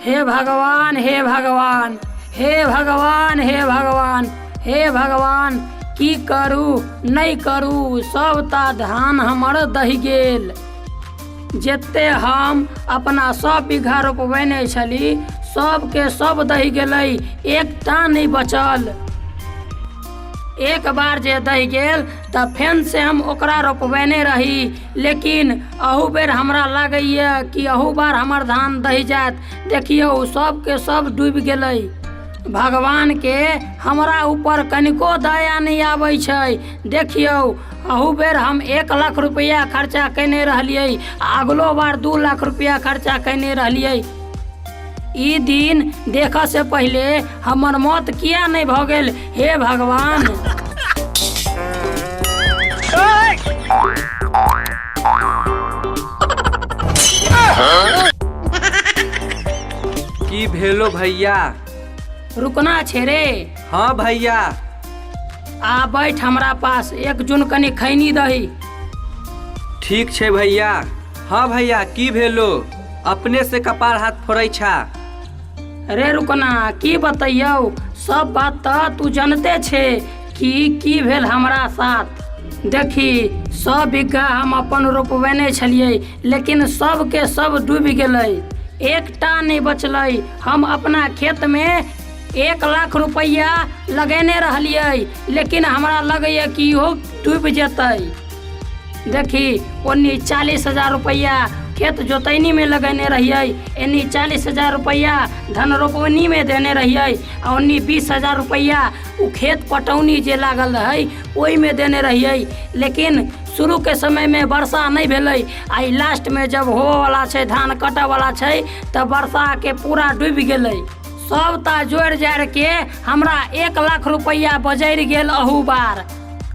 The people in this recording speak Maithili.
हे भगवान, हे भगवान, हे भगवान, हे भगवान, हे भगवान, की करू नहि करू, सबटा धान हमर दहि गेल। जते हम अपना 100 बीघा रोपबेने छली सबके सब दहि गेलै, एकटा नहि बचल। एक बार जे दहि गेल तऽ फेन से हम ओकरा रोपबेने रही, लेकिन अहू बेर हमरा लागैए कि अहू बार हमर धान दहि जायत। देखियौ सबके सब डूबि गेलै। भगवानके हमरा ऊपर कनिको दया नहि आबै छै। देखियौ अहू बेर हम 1 लाख रुपैआ खर्चा कयने रहलियै आ अगलो बार 2 लाख रुपैआ खर्चा कयने रहलियै। ई दिन देखऽ से पहिले हमर मौत किया नहि भऽ गेल? हे भगवान। की भेलो भैया? रुकना छे रे। हाँ भैया। आ बैठ हमरा पास, एक जुन कनि खैनी दही। ठीक छै भैया। हाँ भैया, की भेलो? अपने से कपार हाथ फोड़ै छा। रे रुकना, की बतैयौ, सब बात तऽ तू जनते छे कि की भेल हमरा साथ। देखी 100 बीघा हम अपन रोपबेने छलियै, लेकिन सबके सब डूबि गेलै, एकटा नहि बचलै। हम अपना खेतमे 1 लाख रुपैआ लगेने रहलियै, लेकिन हमरा लगैए कि इहो डूबि जेतै। देखी ओन्नी 40,000 रुपैआ खेत जोतैनीमे लगेने रहियै, एन्नी 40,000 रुपैआ धन रोपनीमे देने रहियै, आ ओन्नी 20,000 रुपैआ ओ खेत पटौनी जे लागल रहै ओहिमे देने रहियै। लेकिन शुरूके समयमे वर्षा नहि भेलै, आ ई लास्टमे जब होबऽवला छै, धान कटऽवला छै, तऽ वर्षाके पूरा डूबि गेलै। सबटा जोड़ि जाड़िके हमरा 1 लाख रुपैआ बजरि गेल अहू बार।